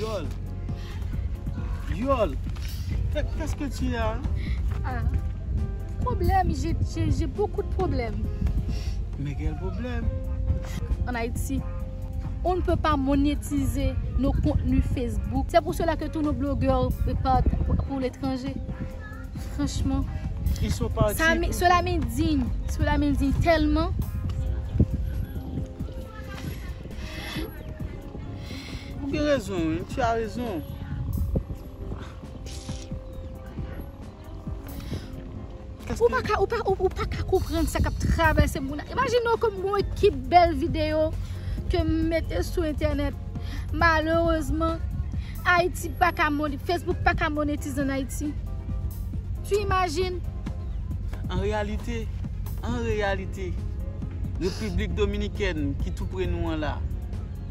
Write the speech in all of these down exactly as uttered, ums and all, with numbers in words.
Yol. Yol. Qu'est-ce que tu as? Ah, problème, j'ai, j'ai, j'ai beaucoup de problèmes. Mais quel problème? En Haïti, on ne peut pas monétiser nos contenus Facebook. C'est pour cela que tous nos blogueurs partent pour, pour l'étranger. Franchement. Ils sont partis. Ça, cela m'indigne. Cela m'indigne tellement. Ou gen rezon, wi. Tu as raison. Ou pa ka, ou pa, ou, ou pa ka konprann sa k ap travèse moun nan. Imajine w kòm yon ekip bèl videyo ke m mete sou entènèt. Malerezman, Ayiti pa ka mone-, Facebook pa ka monetize an Ayiti. Tu imagines? An reyalite, an reyalite, Repiblik Dominikèn ki tou pre nou an la,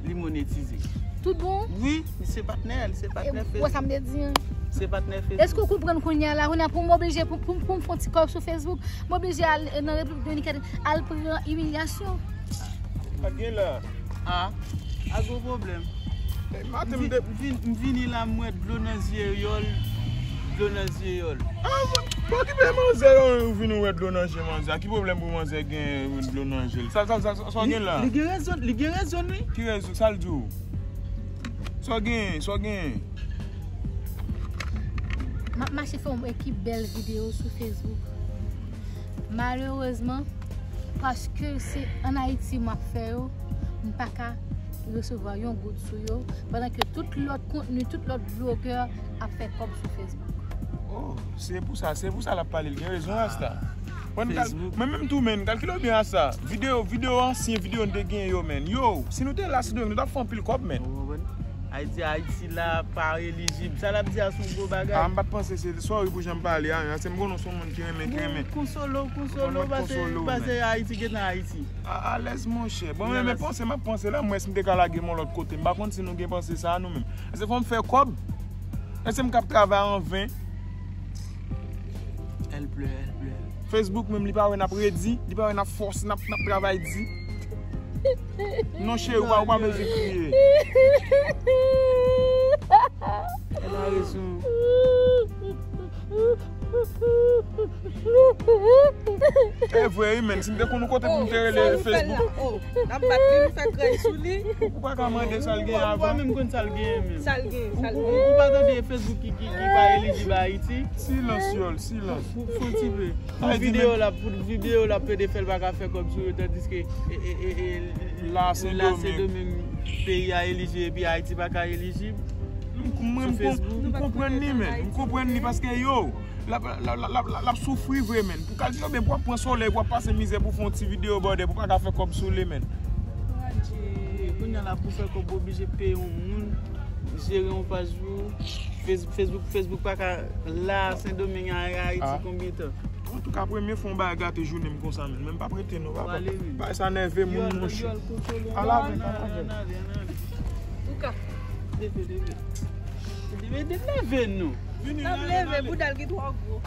li monetize. Tout bon? Wi, li se patnè, li se patnè Ou wè sa m Facebook. Te di an? Se patnè Facebook. Èske w konprann kounye a la, kounye a pou m oblije, pou, pou, pou m fè yon ti kòb sou Facebook, m oblije al nan Repiblik Dominikèn, al pran imilyasyon. Pa gen la. Ah, a gwo pwoblèm. Eh, maten m Vin- de. vin- M vini la, m wè dlo nan zye Yol, dlo nan zye Yol. Ah, pa okipe manzè yo, ou vin ou wè dlo nan je manzè. Ki pwoblèm pou manzè gen dlo nan je l? Sa, sa, sa, sa, sa w gen la? Li gen rezon, li gen rezon, wi. Ki rezon? Sa l di w? Sa w gen? Sa w gen? M ap mache fè yon ekip bèl videyo sou Facebook. Malerezman, paske se an Ayiti m ap fè yo, m pa ka resevwa yon goud sou yo, pandan ke tout lòt kontni, tout lòt blogè ap fè kòb sou Facebook. Oh, se pou sa, se pou sa l ap pale, l gen rezon, Rasta. Mwen, m kal- Facebook. Mwen menm tou, men, kalkile w byen a sa. Videyo, videyo ansyen, videyo n te gen yo, men. Yo, si nou te la, si nou, nou t ap fè anpil kòb, men. Ou konprann? Ayiti, Ayiti la pa elijib. Sa l ap di a se yon gwo bagay. Ah, m pa t panse se, sorry pou jan m pale a, men se m konnen w se yon moun ki renmen, ki renmen. Konsolo, konsolo, Ou konn pase, konsolo, pase men. Ayiti, gentan Ayiti. A, alèz, monchè. Bon, Alèz. Men panse, m ap panse la, mwen, si m te ka lage m yon lòt kote, m pa konn si nou gen panse sa a, nou menm. Èske fò m fè kòb? Èske m k ap travay an ven? Elle pleure, elle pleure. Facebook menm, li pa wè n ap redi, li pa wè n ap fòse, n ap, n ap travay di. Non, cheri, ou pa, ou pa bezwen kriye. Elle a raison. E vre, wi, men, si m te konn yon kote pou m te rele Facebook. Oh, n ap bat li, nou fè krèy sou li. Ou pa ka mande sa l gen Ou pa avan. Menm konn sa l gen menm. Sa l gen, Ou, sa l ou, gen. ou pa tande Facebook ki, ki, ki pa elijib a Ayiti? Silans, Yol, silans. Pou, pou ti pe. Pou Ayiti videyo menm. La, pou videyo la plede fè l pa ka fè kòb sou yo, tandiske e, e, e, e, La, Sen la, Sen Domingue. Domingue, peyi a elijib epi Ayiti pa ka elijib. M, mwen, Sou m, Facebook. m konprann li, men. M konprann li paske, yo, l ap, l ap, l ap, l ap, l ap soufri vre, men. Pou kalkile, ben, pou w ap pran solèy, pou w ap pase mizè, pou w fè yon ti videyo, bòdè, pou w pa ka fè kòb sou li, men. Kounye a la, pou fè kòb, ou oblije peye yon moun, jere yon paj pou ou. Face-, Facebook, Facebook pa ka la, Sen Domingue, a, Ayiti, Ah. Konbyen tan? Antouka, premye fwa yon bagay gate jounen m konsa, men. Men m pa prete non, papa. Wale, wi. Bagay sa nève moun, Yol, monchè. Yol, konsole. Ala, Ann ven, ale, ala, ann ven. Ale, ann ale. Touka. Leve, leve. Leve, leve nou. Vini, N ap ale, leve, ale. Bouda l ki twò gwo.